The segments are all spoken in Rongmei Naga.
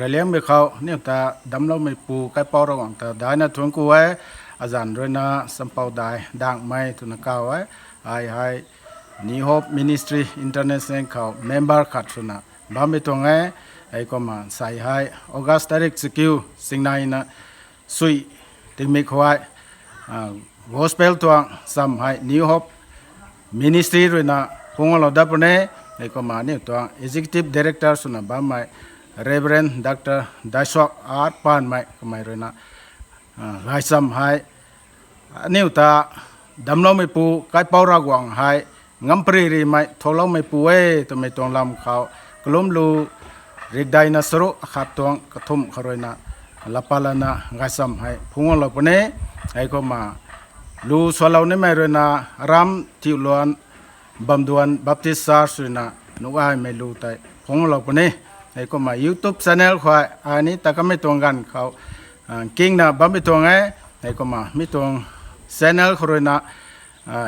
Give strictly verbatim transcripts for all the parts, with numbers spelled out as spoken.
Liangmei khou aniu ta damcloumeipu kaipouc Ravguangc ta daina thuanc ku e. Azanc ruina Champou Dai Dangmei twna kaw e. Ai hei New Hope Ministry International khou member khat swna bammei tuang e. Heikumna sei hei August tarik chakiu singneina sui tingmik khou hei gospel tuang cham hei New Hope Ministry ruina phungclou dat puni. Heikumna aniu tuang executive director swna bammei Reverend Doctor Daisuak R Panmei kamei ruina gaychamv hei aniu ta damcloumeipu kaipouc Ravguangc hei ngampary rimei thuakloumeipu e twmei tuang lam khou kalumlu rikdeina charuk akhat tuang kathumh khou ruina lapat lana gaychamv hei phungclou puni. Heikumna lu salou nimei ruina Aram Thiuluan Bamduan Baptist Church ruina nuh gaymei lu tei phungclou puni. Heikumna YouTube channel khou ai ni ta kamei tuang ganv khou kingna bammei tuang e. Heikumna mi tuang channel khou ruina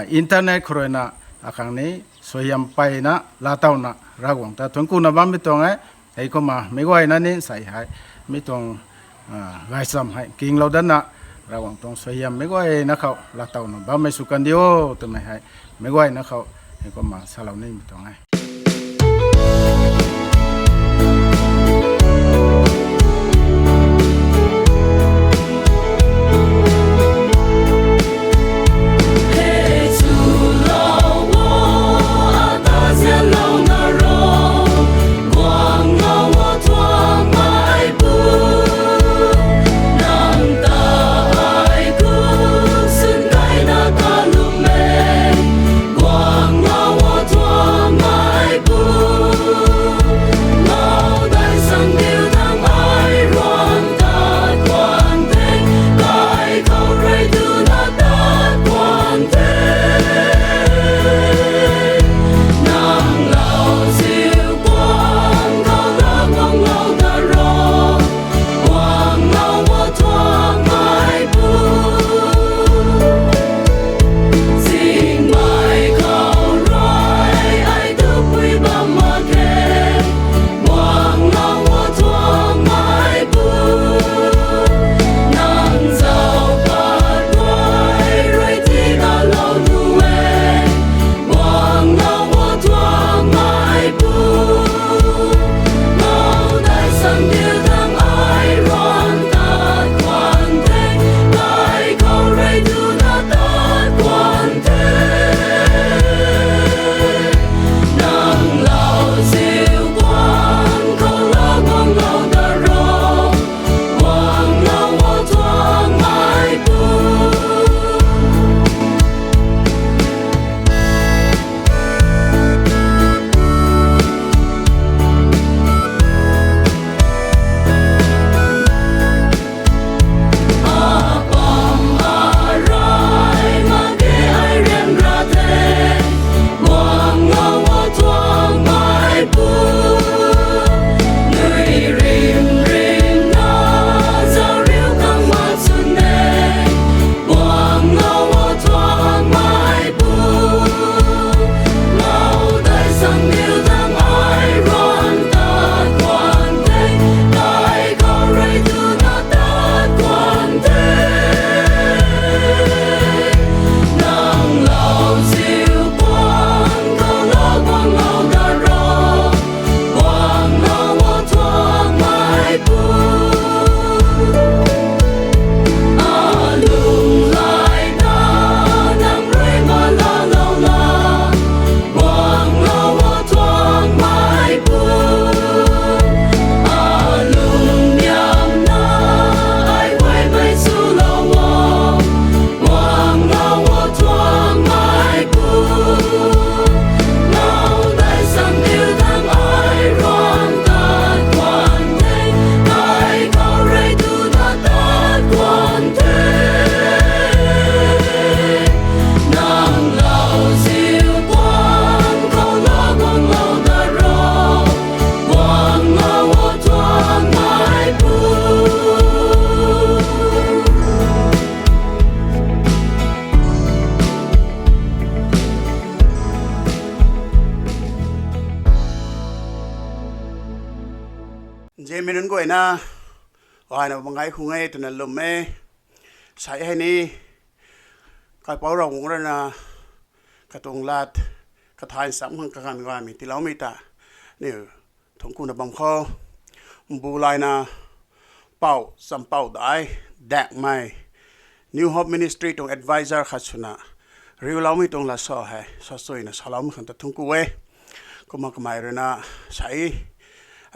internet khou ruina akhang ni suaihiam peyna laatowna Ravguangc ta thuanc kuna bammei tuang e. Heikumna meic guayna ni sei hei mi tuang gaychamv hei kinglou datna Ravguangc tuang suaihiam meic guayna khou laatowna bammei sw kandi o twmei hei meic guayna khou heikumna salou nimei tuang e. Ziamei nunc guayna, gayna bam gay khang e twna lwm e. Sa hei ni, Kaipouc Ravguangc rui na katuang lat kathay nchamc khang kaganv gaymei tiiloumei ta aniu thuanc kuna bam khou, mbu layna Pou Champou Dai Daekmei, New Hope Ministry tuang advisor khat swna riuloumei tuang lat sa hei sa chuyna saloumei khang ta thuanc ku e. Kumna kamei rui na sa e,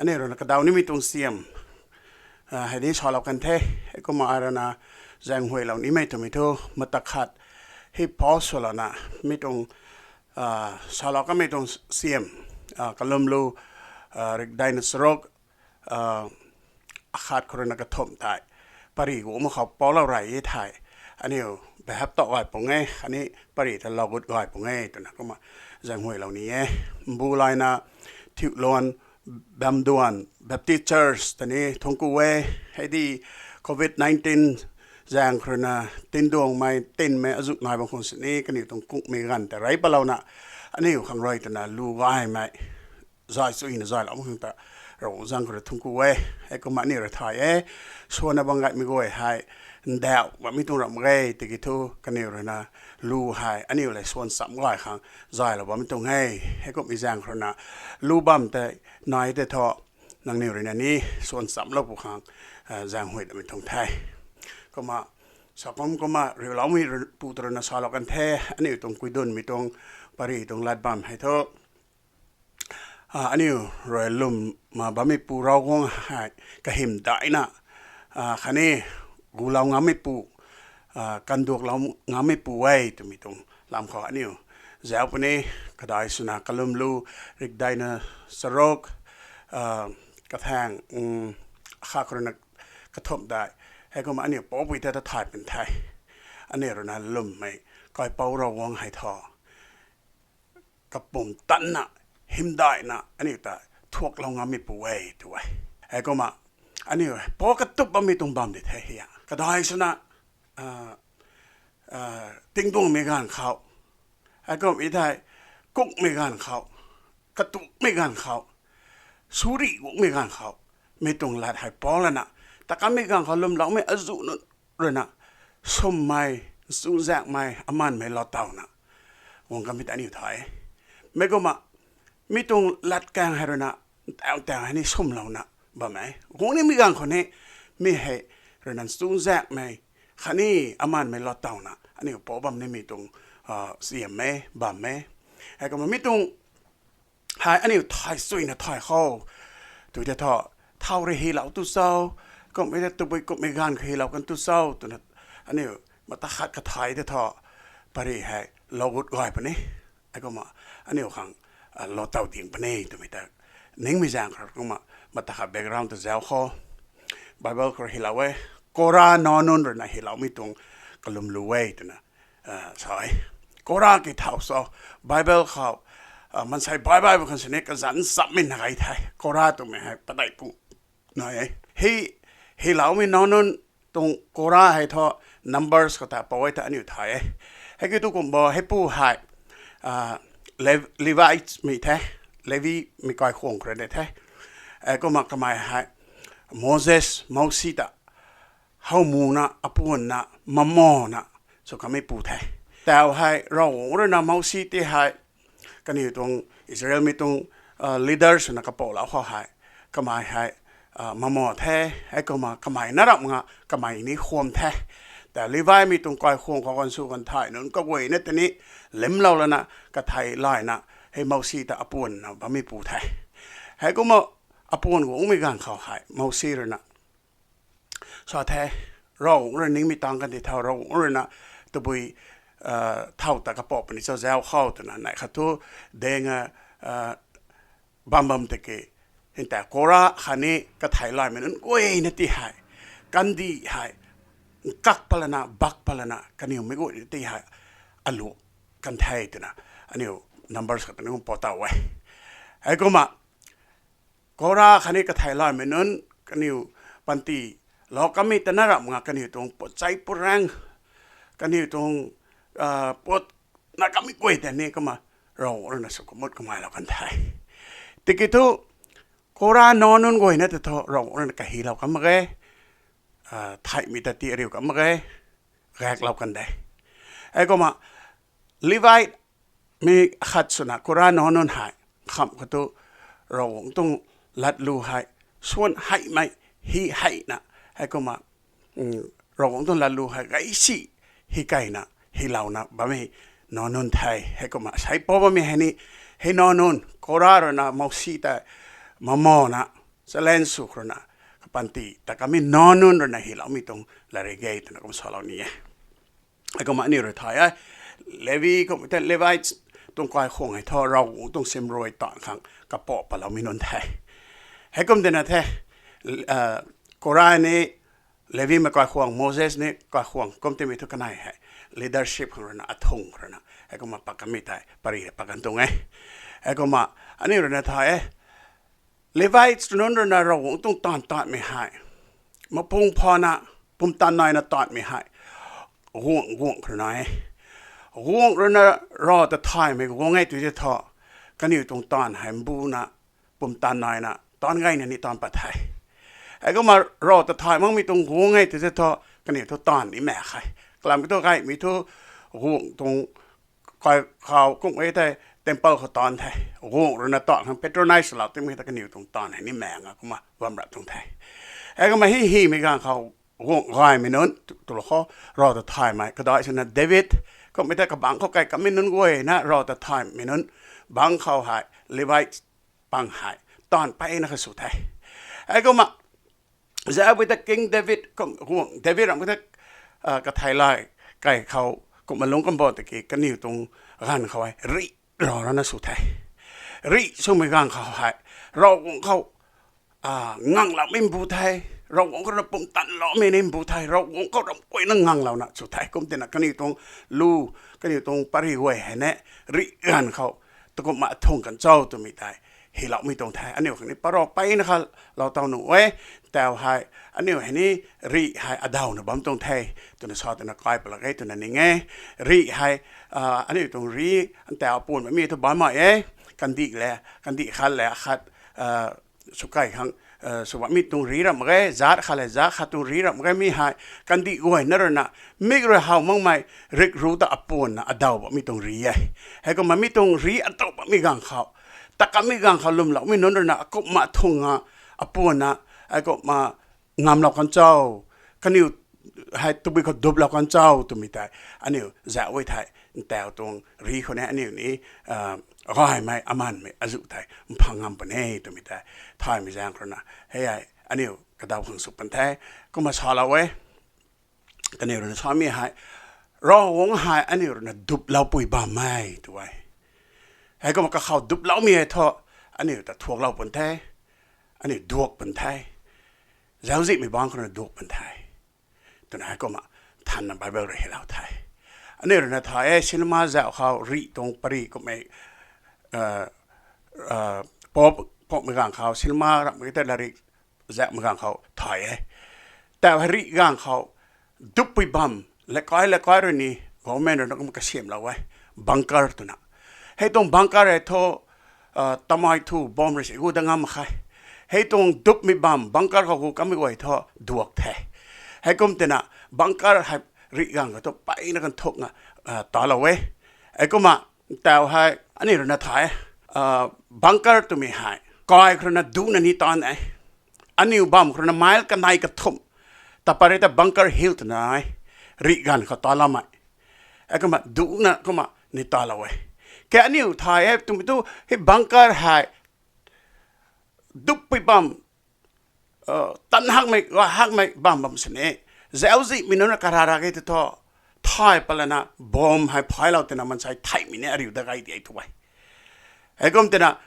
aniu rui na kadaw nimei tuang siam hei ni salou kan the. Kumna ai rui na zaenghuaylou nimei twmei thu mata khat hei pause swlouna mi tuang salou kanmei tuang siam, kalumlu rikdaina charuk, akhat khou rui na kathumh tei pary guangmei khou poulou rey e thei, aniu behap tow gay pung e khatni pary ta lou gut gay pung e twna kumna zaenghuaylou ni e. Mbu layna Thiuluan Bamduan Baptist Church ta ni thuanc ku e. Hei di covid nineteen zaeng khou rui na tinduangmei tinmei azuh nai bam khang sini kaniw tuang kungmei ganv ta rey palouna aniu khang rui twna lu gaymei zay chuyna zaylou bam khang ta Ravguangc zaeng khou rui thuanc ku e. Hei kumna aniu rui thay e, swanna bam gaymei guay hei ndauh bammei tuang ramh mak ge tiki thu kaniw rui na lu hei aniu lev swan nchamc gay khang zaylou bammei tuang e. Hei kumhmei zaeng khou rui na lu bam tei nai tei thu nangniw rui na ni swan nchamclou pw khang zaenghuay damei tuang the. Kumna sa kum kumna riuloumei pu ta rui na salou kan the, aniu tuang kuidunmei tuang pary tuang lat bam hei thu aniu rui lwmna bammei pu Ravguangc hei kahymdaihna khatni gulou ngammeipu, kanduaklou ngammeipu e twmei tuang lam khou aniu zauc puni. Kadai swna kalumlu rikdaina charuk, kathaeng, akhat khou rui na kathumh dei, hei kumna aniu poupui ta ta thay pun the. Aniu rui na lwmmei Kaipouc Ravguangc hei thu kapumtanna, hymdaihna aniu ta thuaklou ngammeipu e tw e. Hei kumna aniu pou katup bammei tuang bam di the hia. Kadai swna tingduangmei ganv khou, hei kumna thei kungmei ganv khou, katukmei ganv khou, suri guangmei ganv khou, mi tuang lat hei pou lana, ta kanmei ganv khou lwmloumei azuh nunc rui na sumei, chuzaenghmei, amanmei lou tawna guang kanmei ta aniu thay e. Mi kumna mi tuang latkaeng hei rui na ntauh tauh hei ni sumlouna bam e. Guang nimei ganv khou ni mi hei rui na chuzaenghmei khatni amanmei lou tawna aniu pou bam nimei tuang siam e, bam e. Hei kumna mi tuang hei aniu thay chuyna thay khou tw tei thu, thau rui hylou tu cho, kumhmei ta tabui kumhmei ganv khou hylou kan tu cho twna aniu mata khat kathay tei thu pary hei lou gut gay puni. Hei kumna aniu khang lou taw ding puni twmei ta ningmei zaeng khou kumna mata khat background ta zauc khou Bible khou hylou e, Kora nac nunc rui na hyloumei tuang kalumlu e twna sa e. Kora ki thau cho, Bible khou maansei baih baih bam khang sini kazanc chammei na gay the. Kora twmei hei padeih pu nai e. Hei hyloumei nac nunc tuang Kora hei thu Numbers khou ta pou e ta aniu thay e. Hei kiu tu kum bo heipu hei Levites mei the, Levi mei kaikhwang khou rui de the. Kumna kamei hei Moses, Mosi ta howmuna, apuanna, mamona sw kanmeipu the. Tau hei Ravguangc rui na Mosi tei hei kaniw tuang Israelmei tuang leader swna kapoulou khou hei kamei hei mamo the. Hei kumna kamei na ramh nga kamei ni khwan the. Tau Levimei tuang kaikhwang khou kan sw kan thay nunc kaguayna tei ni limlou lana kathei layna hei Mosi ta apuanna bammeipu the. Hei kumna apuan guangmei ganv khou hei Mosi rui na sa the, Ravguangc rui ningmei tang kan di thau, Ravguangc rui na tabui thau ta kapou puni cho zauc khou twna neih khat thu deng bam bam tiki, hei ta Kora khatni kathei laymei nunc guayna tei hei kandih hei nkak pat lana bak pat lana kaniwmei guayna tei hei alu kan the twna aniu Numbers khou ta ni kum pou taw e. Hei kumna Kora khatni kathei laymei nunc kaniw panty lou kanmei ta na ramh nga kaniw tuang puatchei puraeng, kaniw tuang puat na kanmei guay tei ni kumna Ravguangc rui na sw kamut kameilou kan the. Tiki thu Kora nac nunc guayna ta thu Ravguangc rui na kahilou kan mak ge, theihmei ta ti ariu kan mak ge, gaeklou kan de. Heikumna Levite mi khat swna Kora nac nunc hei khamh khou tu Ravguangc tuang latlu hei swan heimei, hi heina, heikumna Ravguangc tuang latlu hei gaisi hi keyna hilouna bammei nac nunc the. Heikumna seipou bammei hei ni, hei nac nunc Kora rui na Mousi tei mamana challenge sw khou rui na kapanty ta kamei nac nunc rui na hiloumei tuang lat rui ge twna kum salou ni e. Heikumna aniu rui thay e, Levi kum tei Levite tuang kaikhwang hei thu Ravguangc tuang simrui taanv khang kapoh paloumei nunc the. Heikum tina the, Kora ni Levimei kaikhwang, Moses ni kaikhwang kum timei thu kanei hei leadership khang rui na athung khou rui na heikumna pat kanmei tei pary pat kan tuang e. Heikumna aniu rui na thay e, Levite nunc rui na Ravguangc tuang taanv taanmei hei, mapung phana, pumtan naina taanmei hei guangc guangc khou rui na e. Guangc rui na rav ta thaymei guang e tw tei thu, kaniw tuang taanv hei mbuna pumtan naina taanv gayna ni taanv pat the. Heikumna rav ta thay makmei tuang guang e tw tei thu kaniw thu taanv ni mak khe. Kalam kiu thu gaymei thu guangc tuang kai khou kum e tei temple khou taanv the. Guangc rui na taanv khang patronize lou timei ta kaniw tuang taanv hei ni mak nga kumna bam rap tuang the. Heikumna hi himei ganv khou guangc gaymei nunc tu, tulou khou rav ta thaymei kadai swna David, kum e tei kabangc khou kai kamei nunc guayna rav ta thaymei nunc bangc khou hei Levite pang hei taanv peyna kha sw the. Heikumna zauc pui ta King David, kum, guangc David ramh ta katheilay kai khou kumna lungc kan bo tiki kaniw tuang ganv khou hei rih rav rana sw the. Rih swmei ganv khou hei Ravguangc khou ngangloumei mbu the, Ravguangc khou rui na pumtanloumei ni mbu the, Ravguangc khou ramh guayna nganglouna sw the. Kum tina kaniw tuang lu, kaniw tuang pary guay hei ne rih ganv khou takumhna athung kan cho twmei tei hiloumei tuang the. Aniu khang ni parou peyna kha lou taw nuh e. Tau hei aniu hei ni rih hei adawna bam tuang the twna sa twna kai palak e twna ning e. Rih hei, aniu tuang rih ntau apuan bammei thu bammei e. Kandih le, kandih khat le khat swkey khang sw bammei tuang rih ramh mak ge, zaat khat le zaat khat tuang rih ramh mak ge. Mi hei kandih guayna rui na mik rui how makmei rikru ta apuanna adaw bammei tuang rih e. Heikumna mi tuang rih adaw bammei ganv khou, ta kamei ganv khou lwmloumei nunc rui na akumhna thungna apuanna, heikumna ngamlou kan cho, kaniw hei tabui khou duplou kan cho twmei tei aniu zauc e thei, ntau tuang rih khou ni aniu ni gaymei amanmei azuh tei mphang ngam puni e twmei tei thaymei zaeng khou rui na hei aniu kadaw khang sw pan the. Kumna salou e, kaniw rui na samei hei Ravguangc hei aniu rui na duploupui bammei tw e. Heikumna kakhou duploumei hei thu aniu ta thuaklou pun the, aniu duak pun the, zauczihmei bangc khou rui na duak pun the twna heikumna thanna Bible rui hilou the. Aniu rui na thay e, cinema zauc khou rih tuang pary kummei pop, popmei ganv khou, cinema ramhmei tei latrik zauhmei ganv khou thay e. Tau hei rih ganv khou duppui bam, lakai lakai rui ni government rui na kum kasiamhlou e, bunker twna. Hei tuang bunker hei thu tamei thu bomb rui si gu dat ngam khe. Hei tuang dupmei bam bunker khou gu kamei guay thu duak the. Heikum tina bunker hei rih ganv khou thu peyna kan thukna talou e. Heikumna tau hei aniu rui na thay e, bunker twmei hei kai khou rui na ducna ni tan e. Aniu bam khou rui na mile kanei kathumh ta pary ta Bunker Hill twna e, rih ganv khou taloumei. Heikumna ducna kumna ni talou e. Ke aniu thay e twmei thu hei bunker hei duppui bam, tan hakmei, gay hakmei bam bam sini, zauczihmei nunc na karara ge tei thu thay patlana bomb hei phaylou tina mansei theihmei ni ariu dat gay di e tw e. Heikum tina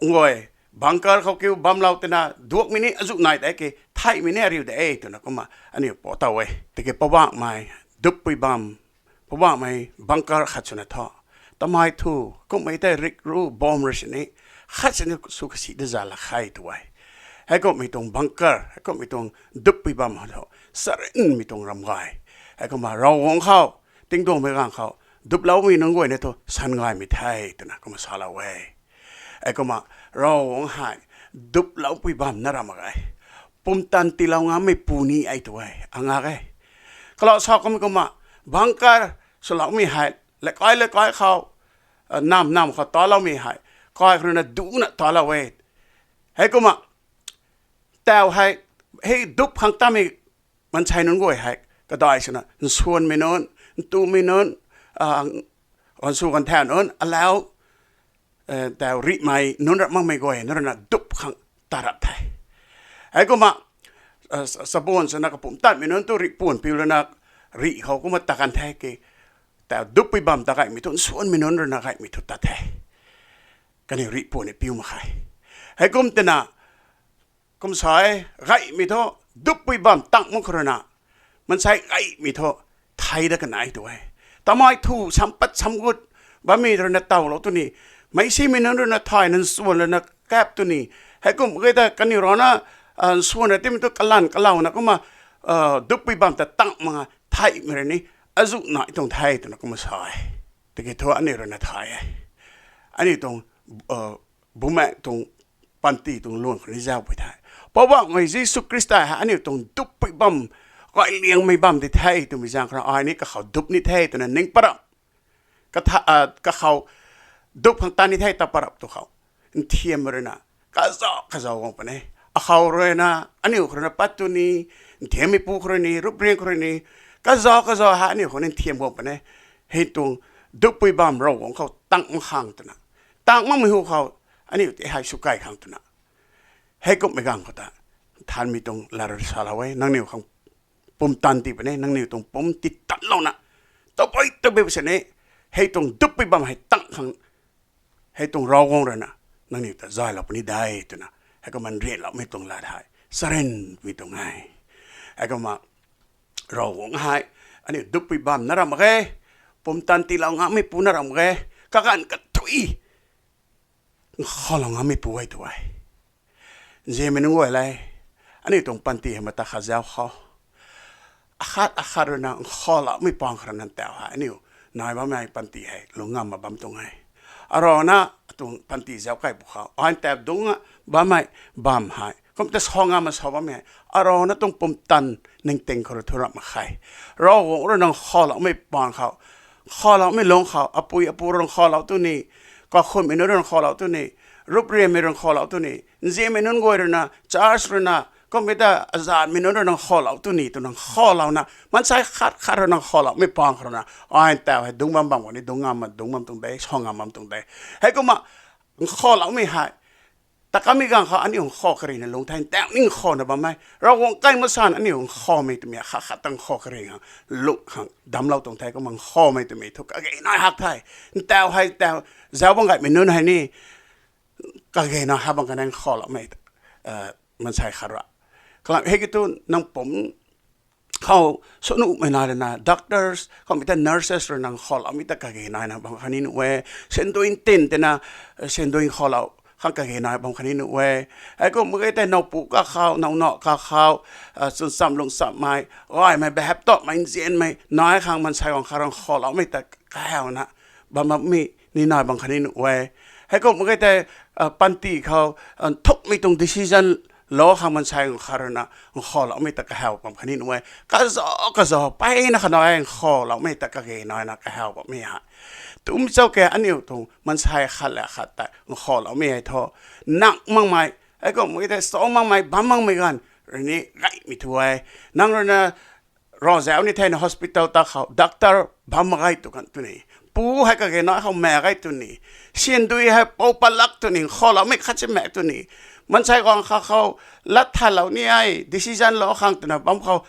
guay bunker khou kiu bamlou tina duakmei ni azuh nai de ki theihmei ni ariu de e twna kumna aniu pou taw e. Tiki Poubauhmei duppui bam, Poubauhmei bunker khat swna thu, tamei thu kummei tei rikru bomb rui sini khat sini sw kasi dat za lak khe tw e. Heikumhmei tuang bunker, heikumhmei tuang duppui bam hei thu sarinmei tuang ram gay. Heikumna Ravguangc khou, tingduangmei ganv khou duploumei nunc guay ni thu san gaymei the twna kumna salou e. Heikumna Ravguangc hei duplou pui bam na ra mak ge. Pumtan tiilou ngammei pu ni ai tu e, anga ge. Kalau sa kum kumna, bangkar swloumei hei, lekai lekai khou, nam nam khou taloumei hei, kai khou na duna talou e. Heikumna, tau hei, hei dup khang tamei mansei nunc guay hei, kadai swna, nsuanmei nunc, ntumei nunc, a, nsu kan thau nunc, alau, tau rihmei nunc ra makmei guay, nunc rui na dup khang ta rap the. Heikumna, sabon swna kapumtanmei nunc tu rih puan piu lana, rih khou kumna ta kan the ki, tau duppui bam ta gaymei thu, nsuanmei nunc rui na gaymei thu ta the. Kaniw rih puan ni piu mak khe. Heikum twna, kum sa e, gaymei thu, duppui bam tang mak khou rui na, mansei gaymei thu, thei da kanei tu e. Tamei thu, sampat samgut, bammei rui na tawlou tu ni, meicsimei nunc rui na thay, nsuan lana kap tu ni, heikum kei ta kaniw rana, nsuan ra timei thu kalanv kalouna kumna, duppui bam ta tang mak nga theimei rui ni, azuh nai tuang the twna kumna sa e. Tiki thu aniu rui na thay e. Aniu tuang, bumaengh tuang panty tuang luan khou ni zaupui the. Poubauhmei Jisu Khrista hei aniu tuang duppui bam, gayliangmei bam di the twmei zaeng khou rui ai ni kakhou dup ni the twna ning parap. Kakhou dup khang ta ni the ta parap tu khou, nthiammei rui na, kazauh kazauh guang puni. Akhou rui na, aniu khou rui na pat tu ni, nthiammeipu khou rui ni, rupriang khou rui ni, kazauh kazauh hei aniu khou ni nthiam guang puni. Hei tuang duppui bam Ravguangc khou tang mak khang twna, tang makmei hu khou, aniu ti hei swkai khang twna, heikumhmei ganv khou ta, nthanmei tuang lat rui salou e, nangniw khang pumtan tii puni, nangniw tuang pumtan tiitatlouna, tabui tabui sini, hei tuang duppui bam hei tang khang, hei tuang Ravguangc rui na, nangniw ta zaylou puni de twna, heikumna nrianloumei tuang lat hei, charynmei tuang e. Heikumna, Ravguangc hei, aniu duppui bam na ram mak ge, pumtan tiilou ngammeipu na ram mak ge, kaganv kathuic, nkhavlou ngammeipu e tu e. Nzianmei nunc guay le, aniu tuang panty hei mata khat zauc khou, akhat akhat rui na nkhavloumei pang khou rui na tau hei aniu nai bammei panty hei lung ngam mak bam tuang e. Arana atuang panty zauc kai pwkhou, ai tau dungc bammei bam hei, kumta sa ngam mak sa bammei hei, arana tuang pumtan ningting khou rui thu ram mak khe. Ravguangc rui na nkhavloumei pang khou, nkhavloumei lung khou, apui apu rui nkhavlou tu ni, kakhunmei nunc rui nkhavlou tu ni, rupriammei rui nkhavlou tu ni, nzianmei nunc guay rui na, church rui na, kummei ta azanmei nunc rui na nkhavlou tu ni twna nkhavlouna, mansei khat khat rui na nkhavloumei pang khou rui na, ai tau hei dungc bam bam khou ni dungc ngam mak, dungc bam tuang de, sa ngam bam tuang de. Heikumna, nkhavloumei hei, ta kamei ganv khou aniu nkhav karina lung the, ntau ni nkhavna bam e. Ravguangc kai masan aniu nkhavmei twmei khat khat ta nkhav kari khang, lung khang damclou tuang the, kumna nkhavmei twmei thu kage nai hak the. Ntau hei tau, zauc bam gaymei nunc hei ni, kage nai hak bam kan e nkhavloumei, mansei khat rui. Kalam hei ki tu nang pum khou sw nuhmei nai lana, doctors, kummei ta nurses rui na nkhavloumei ta kage naina bam khatni nuh e, syandui ntin tina, syandui nkhavlou khang kage nai bam khatni nuh e. Heikum mak ge tei nowpu kakhou, nowna kakhou, chwn cham lung chammei, gaymei, behap topmei, nzianmei nai khang mansei guang khat rui nkhavloumei ta kahawna bam bammei ni nai bam khatni nuh e. Heikum mak ge tei, panty khou, nthukmei tuang decision lou khang mansei guang khat rui na nkhavloumei ta kahaw bam khatni nuh e. Kazauh kazauh peyna kha nai e nkhavloumei ta kage naina kahaw bammei hei. Tumei chau ke aniu tuang mansei khat le khat ta nkhavloumei hei thu, nang makmei, heikum mak ge tei sa makmei, bam makmei ganv rui ni gaymei thu e. Nang rui na ravzauc ni thena hospital ta khou doctor bam mak ge tu kan tu ni, pu hei kage nai khou mak ge tu ni, syandui hei pou palak tu ni, nkhavloumei khat si mak tu ni, mansei guang khat khou lat thalou ni e, decision lou khang twna bam khou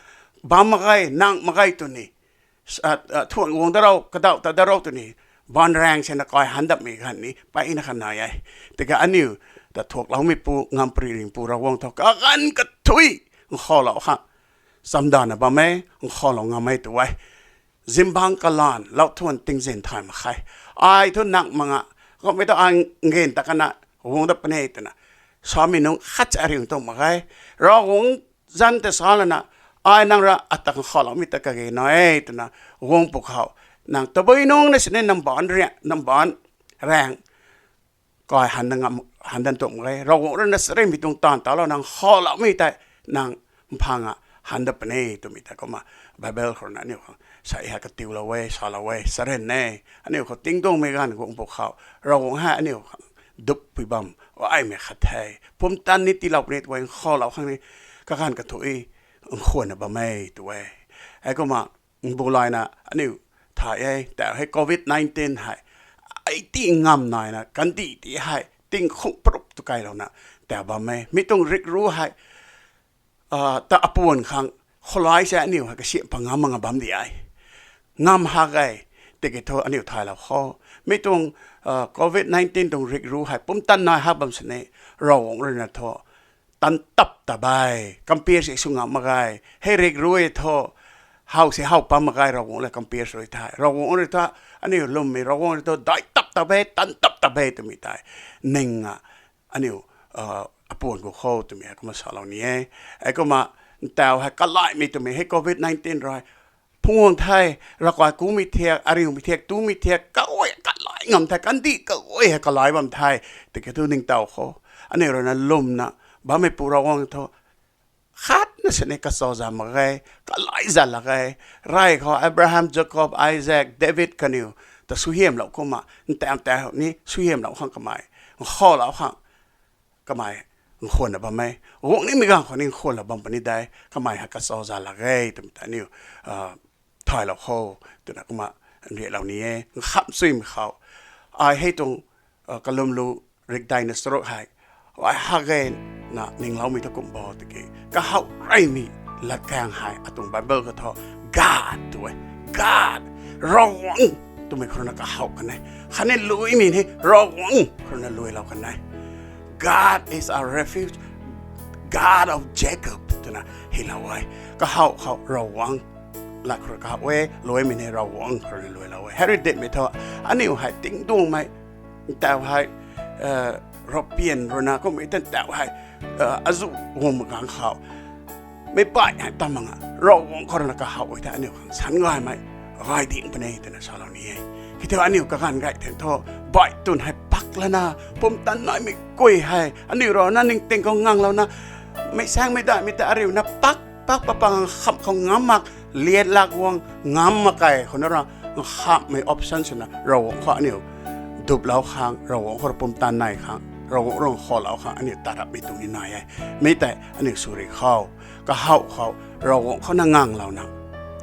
bam mak ge, nang mak ge tu ni, thuan guang da rou, kadauh ta da rou tu ni, baanv raeng sina kai han dammei ganv ni peyna kha nai e. Tiki aniu ta thuakloumeipu, ngampri ringpu Ravguangc thu kaganv kathuic nkhavlou khang chamdana bam e, nkhavlou ngam e tu e. Zingbangc kalanv lou thuan tingzin thay mak khe. Ai thu nang mak nga, kummei ta ai ngen ta kana guang dat puni twna samei nunc khat cha ariu tuang mak ge. Ravguangc zanc ta sa lana, ai nang rui ata nkhavloumei ta kage nai e twna guang pwkhou, nang tabui nungc na sini nang baanv raeng, nang baanv raeng kai han, han dan tuang mak ge. Ravguangc rui na charynmei tuang taanv talouna nkhavloumei tei nang mphang a han dat puni twmei tei kumna Bible khou rui na aniu khang sa hei katiulou e, salou e, charyn e. Aniu khou tingduangmei ganv guang pwkhou Ravguangc hei aniu khang duppui bam aimei khat the. Pumtan ni tiilou puni twmei nkhavlou khang ni kaganv kathuic nkhwanna bam e tw e. Heikumna mbu layna aniu thay e, tau hei covid nineteen hei, ai ti ngam naina kandih ti hei tingkhung parup tu kailouna tau bam e. Mi tuang rik ru hei ta apuan khang khoulai se aniu hei kasiam pa ngam mak nga bam di e. Ngam hak e, tiki thu aniu thaylou kho. Mi tuang covid nineteen tuang rik ru hei pumtan nai hak bam sini, Ravguangc rui na thu tan tap ta bei, compare si sw ngam mak ge. Hei rik rui thu how si how pam mak ge, Ravguangc le compare rui the. Ravguangc rui thu aniu lwmmei, Ravguangc rui thu dai tap ta bei, tan tap ta bei twmei tei ning a aniu apuan khou kho twmei kumna salou ni e. Heikumna ntau hei kalaimei twmei hei covid nineteen rui phungc guang the, ravkai kumei thiak, ariumei thiak, tumei thiak, kaguay kalai ngam the, kandih kaguay hei kalai bam the. Tiki thu ningtow kho, aniu rui na lwmna bammei pu Ravguangc thu khatna sini kachau zat mak ge, kalai zat lak ge. Rey khou Abraham, Jacob, Isaac, David kaniw ta suaihiamlou kumna ntau tei ni suaihiamlou khang kamei nkhavlou khang kamei nkhwanna bam e. Guang nimei ganv khou ni nkhwanna bam puni de, kamei hei kachau zat lak ge twmei tei aniu thaylou kho twna kumna nriaklou ni e. Nkhamh chuimei khou ai hei tuang kalum lu rikdaina charuk hei ai hak ge na ningloumei thu kum bo tiki, kahaw reymei latkaeng hei atuang Bible khou thu God tw e. God, Ravguangc twmei khou rui na kahaw kan e. Khatni luimei ni Ravguangc khou rui na luilou kan e. God is our refuge, God of Jacob twna hylou e. Kahaw khou Ravguangc lat khou rui kahaw e, luimei ni Ravguangc khou rui na luilou e. Hei rui dinmei thu aniu hei tingduangmei ntau hei rapian rui na kummei tan tau hei azuh guang mak ganv khou meic baih hei tam mak nga Ravguangc khou rui na kahaw e thei aniu khang san gaymei gay ding puni twna salou ni e. Kiu thu aniu kaganv gay thei thu baih twn hei pak lana, pumtan naimei kui hei aniu rui na ningting khou nganglouna, meic saengmei daihmei ta ariu na pak pak pak pak nkham khou ngam mak, liat lak guang ngam mak kei khou na ra nkhamhmei option swna Ravguangc khou aniu duplou khang, Ravguangc khou rui pumtan nai khang, Ravguangc rui nkhavlou khang aniu tarapmei tuang ni nai e. Mi tei aniu sw ri khou, kahaw khou Ravguangc khou na nganglouna,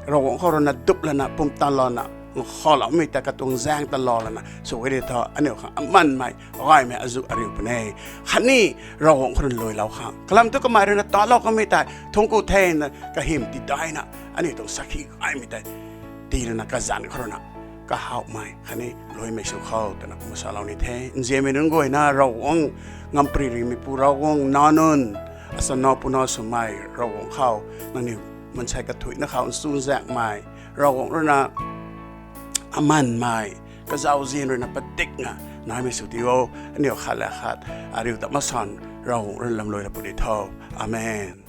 Ravguangc khou rui na dup lana, pumtan louna, nkhavloumei ta katuang zaeng ta lou lana sw e ri thu aniu khang amanmei gaymei azuh ariu puni. Khatni Ravguangc khou rui na luilou khang, kalam thu kamei rui na talou kamei tei thungc ku thena kahym tidaina aniu tuang sakhi gaymei tei tii lana kazanc khou rui na kahawmei khatni luimei sw kho twna kumna salou ni the. Nzianmei nunc guayna Ravguangc, ngampri rimeipu Ravguangc, nac nunc, asana puna swmei Ravguangc khou, nangniw mansei kathuicna khou nchunzaekmei Ravguangc rui na amanmei, kazauzian rui na padikna naimei sw ti o. Aniu khat le khat ariu ta masan Ravguangc rui lamluai la puni tho. Amen.